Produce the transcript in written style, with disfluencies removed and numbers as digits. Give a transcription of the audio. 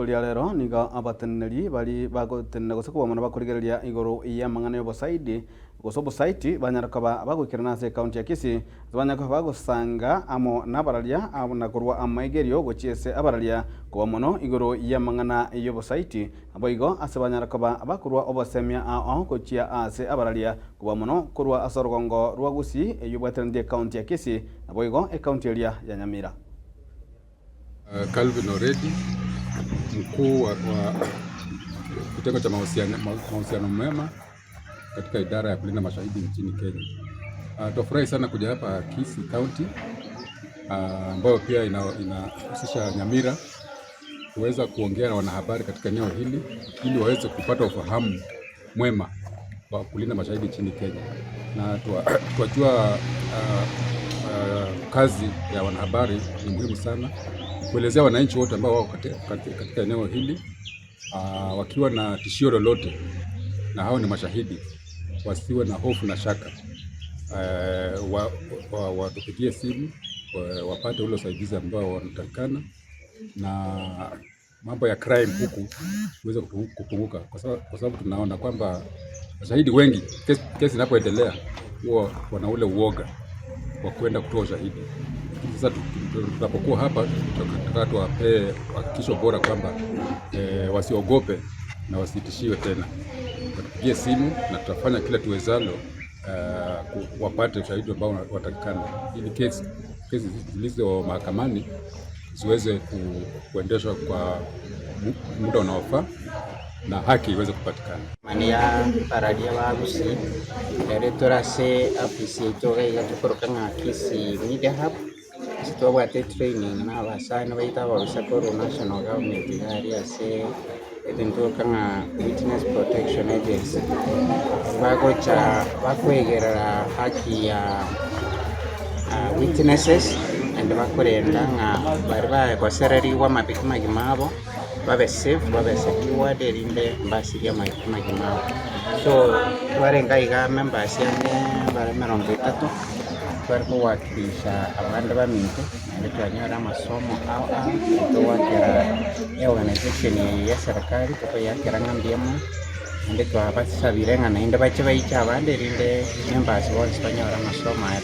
Rituko ria rero nigo abateneneri baria bagotenena gose kobua mono bakorigereria igoro y'amang'ana y'obosaidi gose obosaiti banyare koba bagoikerana ase ekaunti ya Kisii ase banyare koba bagosanga amo nabararia na korwa amaigerio gochia ase abararia kobua mono igoro y'amang'ana y'obosaiti. Naboigo ase banyare koba bakorua obosemia ao ao gochia aase abararia kobua mono korwa ase orogongo rwa Gusii eyio ebwateraneti ekaunti ya Kisii naboigo ekaunti eria ya Nyamira. Calvin Oredi, mkuu wa kitengo cha mahusiano mema katika idara ya kulinda mashahidi nchini Kenya. Twafurahi sana kuja hapa Kisii County ambayo pia inahusisha Nyamira kuweza kuongea na wanahabari katika eneo hili ili waweze kupata ufahamu mwema wa kulinda mashahidi nchini Kenya, na twajua kazi ya wanahabari ni muhimu sana kuelezea wananchi wote ambao wako katika eneo hili wakiwa na tishio lolote, na hao ni mashahidi, wasiwe na hofu na shaka, watupigie simu wapate ule usaidizi ambao wanatakikana na mambo ya crime huku uweze kupunguka, kwa sababu tunaona kwamba mashahidi wengi kesi inapoendelea huwa wana ule uoga wa kwenda kutoa ushahidi. Lakini sasa tunapokuwa hapa tunataka tuwapee hakikisho bora kwamba wasiogope na wasitishiwe tena, watupigie simu na tutafanya kila tuwezalo wapate ushahidi ambao watakikana ili kesi zilizo mahakamani ziweze kuendeshwa kwa muda unaofaa na haki iweze kupatikana. Mania bararia ba Gusii rero tore ase ofisi yaito iga iga tokoroka ng'a Kisii Media Hub, ase twabwate training na abasani baito ababisa korwa national government iga aria ase egento tokoroka ng'a Witness Protection Agency, bagocha bakoegerera haki ya witnesses naende bakorenda ng'a baria bagosererigwe amagima abo babe safe, babe secured erinde mbasirie amagima abo. So twarenge aiga members ang'e bare emerongo etato, tware kowakilisha abande baminto naende twanyora amasomo ao ao, togoakera eorganization eye ya eserekari tokoyakera ng'a mbuya mono, naende twabasabire ng'a naende bache baiche abande erinde members bonsi banyore amasomo aya.